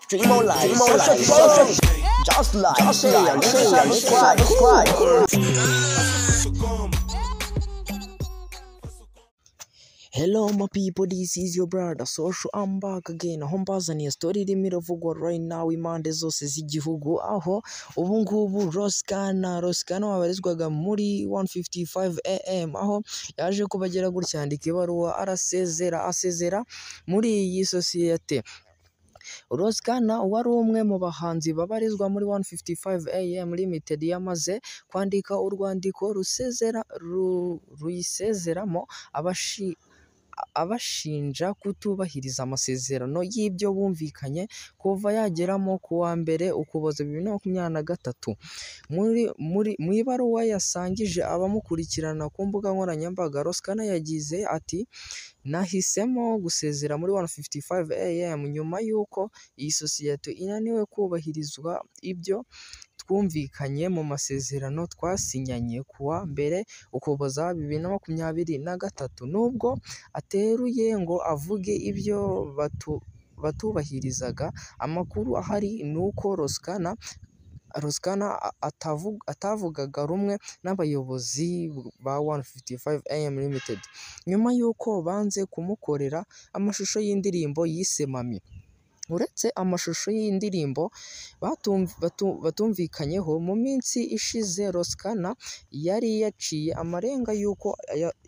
Stream online, social, just like, share, subscribe. Hello my people, this is your brother Social. I'm back again. Aho mbazaniye story irimo iravugwa right now impande zose z'igihugu, aho ubu ngubu Ross Kana wabarizwaga muri 155 AM, aho yaje kubagera gutya yandika ibaruwa arasezera muri iyi sosiyete. Ross Kana wari umwe mu bahanzi babarizwa muri 155 AM Limited yamaze kwandika urwandiko ruyisezeramo abashinja kutubahiriza amasezerano y'ibyo bumvikanye kuva yageramo ku wa 1 Ukuboza 2023. Mu ibaruwa yasangije abamukurikirana ku mbuga nkoranyambaga, Ross Kana yagize ati: "Nahisemo gusezera muri 155 AM nyuma y'uko iyi sosiyete inaniwe kubahirizwa ibyo twumvikanye mu masezerano twasinyanye ku wa 1 Ukuboza 2023." Nubwo ateruye ngo avuge ibyo batubahirizaga, amakuru ahari ni uko Ross Kana atavugaga rumwe n'abayobozi ba 155 AM Limited nyuma y'uko banze kumukorera amashusho y'indirimbo yise Mami. Uretse amashusho y'indirimbo batumvikanyeho, mu minsi ishize Ross Kana yari yaciye amarenga y'uko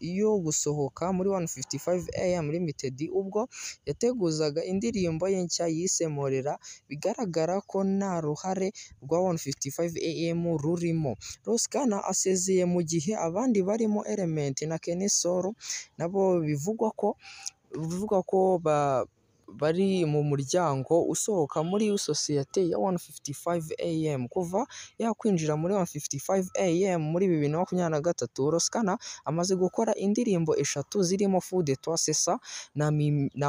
yo gusohoka muri 155 AM Limited ubwo yateguzaga indirimbo ye nshya yise Morera, bigaragara ko nta ruhare rwa 155 AM rurimo. Ross Kana asezeye mu gihe abandi barimo Element na Kenny Sol nabo bivugwa ko bari mu muryango usohoka muri sosiyete ya 155 AM. Kuva yakwinjira muri 155 AM muri 2023, Ross Kana amaze gukora indirimbo 3 zirimo Fou de toi, C'est ça na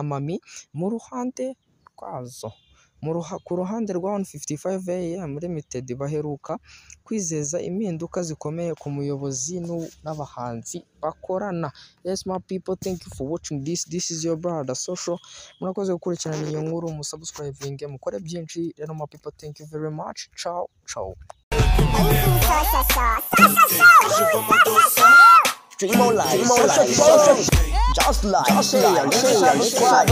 Mami. Mu ruhande rwazo ku ruhande rwa 155 AM Limited baheruka kwizeza impinduka zikomeye ku muyobozi n'abahanzi bakorana. Yes my people, thank you for watching this. This is your brother Social. Murakoze gukurikirana iyo nkuru, musubscribing, mukore byinshi. Rero my people, thank you very much. Ciao ciao. Stream online, social, just like, share, subscribe.